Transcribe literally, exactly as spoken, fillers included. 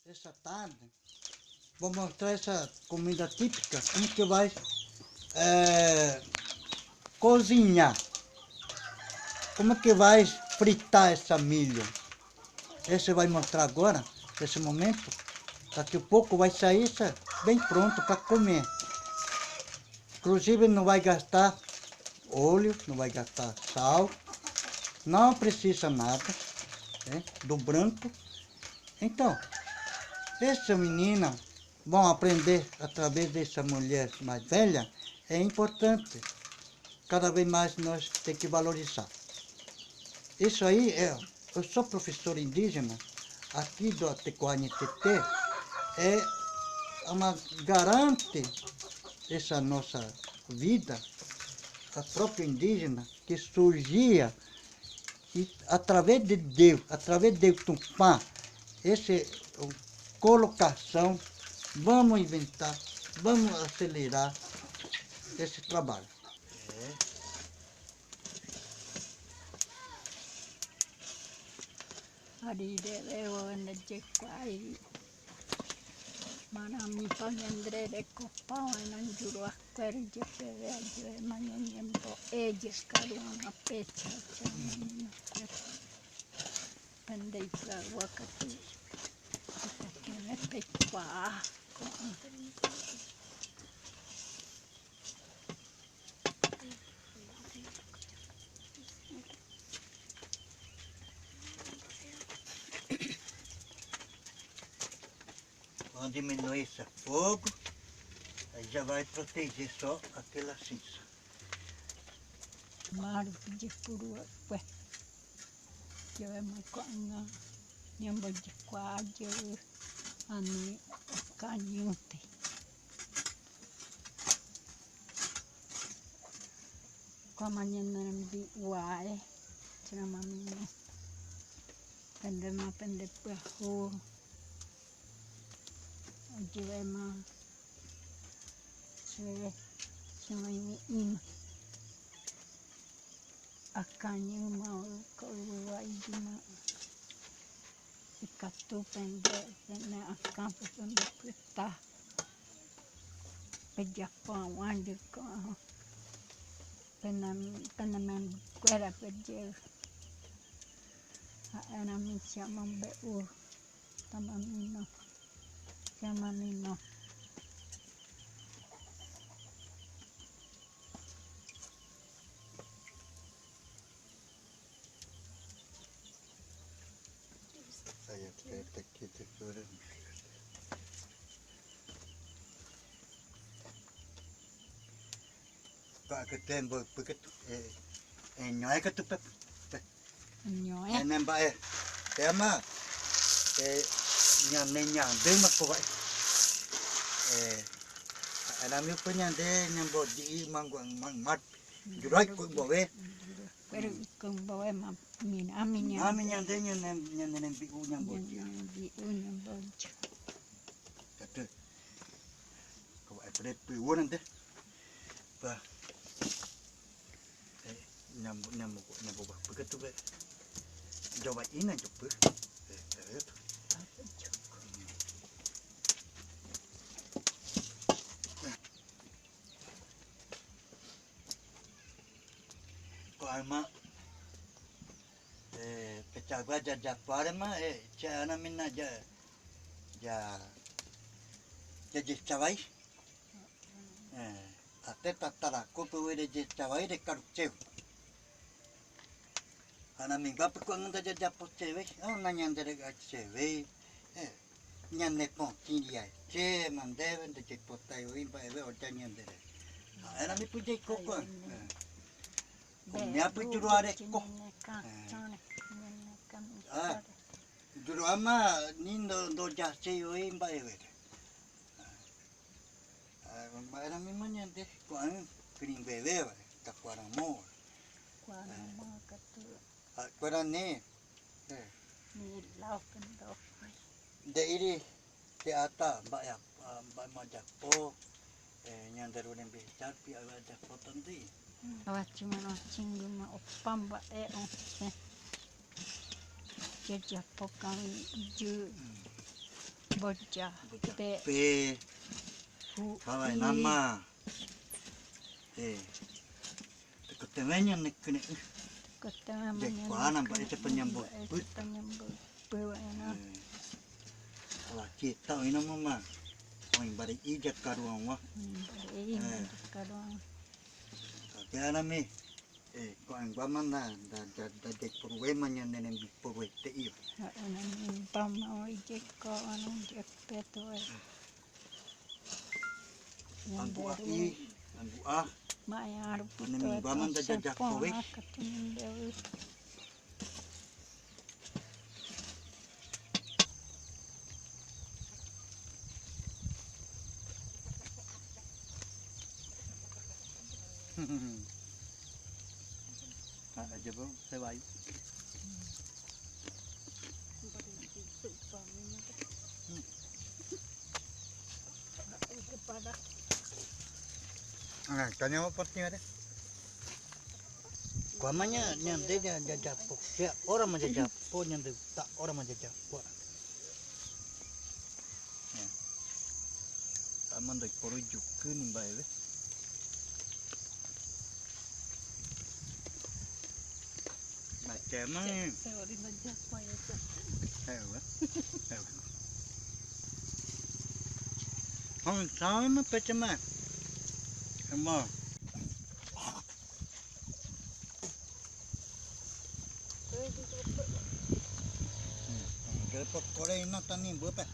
Essa tarde, vou mostrar essa comida típica, como que vai, eh, cozinhar, como que vai fritar essa milho. Esse vai mostrar agora, nesse momento, daqui a pouco vai sair isso bem pronto para comer. Inclusive não vai gastar óleo, não vai gastar sal, não precisa nada, né, do branco. Então, essa menina vão aprender através dessa mulher mais velha, é importante. Cada vez mais nós tem que valorizar. Isso aí é, eu sou professor indígena aqui do Atecoa N T T, é uma garante essa nossa vida, a própria indígena que surgia e através de Deus, através de Tupã, essa colocação, vamos inventar, vamos acelerar esse trabalho. Arire veo ene jekwai. Mana mi panyandre de kopao ena juru akweri je peve ajo e manyanyembo e je karu ana pecha cha manyanyembo. Pendei pra wakati. Kene pekwa. Vamos diminuir esse fogo. Aí já vai proteger só aquela cinza. Maru de puru, ué. Yo e ma ko anga nyambo je kwa je ani kanyute. Kwa manyana mbi wae. Chama mami no. Pende ma pende paho. Ajiwe ma. Chwe. Chama imi ima. Akanyu ma ko wa ijima. Ikatu pende, pende akan pende pita. Peja pa wandi ko. Pende, pende men kuera peje. Ena mi chama be u. Tama mi no. Chama mi no. Ka ke tembo peke tu, eh, eh, nyoe ke tu pe, pe. Nyoe. Eh, nemba, eh, tema, eh, nya me nya be ma ko ba, eh, ana mi ko nyande nyambo di mango mang mat. Jurai ko bowe. Pero ko bowe ma min ami nya. Ami nyande nyande nyande bi u nyambo. Nyande bi u nyambo. Katu. Ko ai pre pu wonande. Pa. Eh, nyambo nyambo nyambo ba pu katu be. Joba ina jopu. Eh, eh. Ko alma, eh, pechagua ya, ya ko alma, eh, che ana mina ya, ya, ya, ya chavai. Eh, ate tatara ko pe were ya chavai de karu cheu. Ana mi ba pe ko anda ya, ya po cheve, ana nyandere ga cheve. Eh. Nyane pon tin ria che mandeve nde che potai o imba eve o ya nyandere. Ana mi puje koko. Ko mi apu juru are ko. Ah, juru ama ni ndo ndo ya che o imba eve. Ah, ma ana mi manyande ko an kring beve ta kuara mo. Kuara mo katu. Ah, kuara ne. Eh. Ni lau kendo. De iri te ata ba ya, ah, ba ma ya po. Eh, nyandaru nembe tapi awa ya po tandi. Awa chuma no chingi ma opamba e o. Jajapo kan yu. Boja. Boja pe. Pe. Hu. Kawai nama. Eh. Te ko te meña ne kune. Ko te meña ne kune. Jekko ana ba ete panyambo. Ete panyambo. Pua ena. Eh. Ala kita ina mama. Oin bare i jakaruan wa. Oin bare i jakaruan. Ka ke ana mi. Eh, ko an gua mana da da da de purue maña nene bi purue te io. Ana mi bama o i jekko ana jekko peto e. Angu a i, angu a. Ma ya ru pito e. Ana mi bama da da da purue. Ah, aja bo, se vai. Ah, kanya mo pasti ada. Kua maña nyande ja ja japo. Ya, ora maña japo nyande ta ora maña japo. Ya. Amando i poro juku ni mbae be. Macam mana? Se ori maña japo ya. Ayo. Ayo. Hong sama pecama. Emang. Kere pokore ina tani bupe.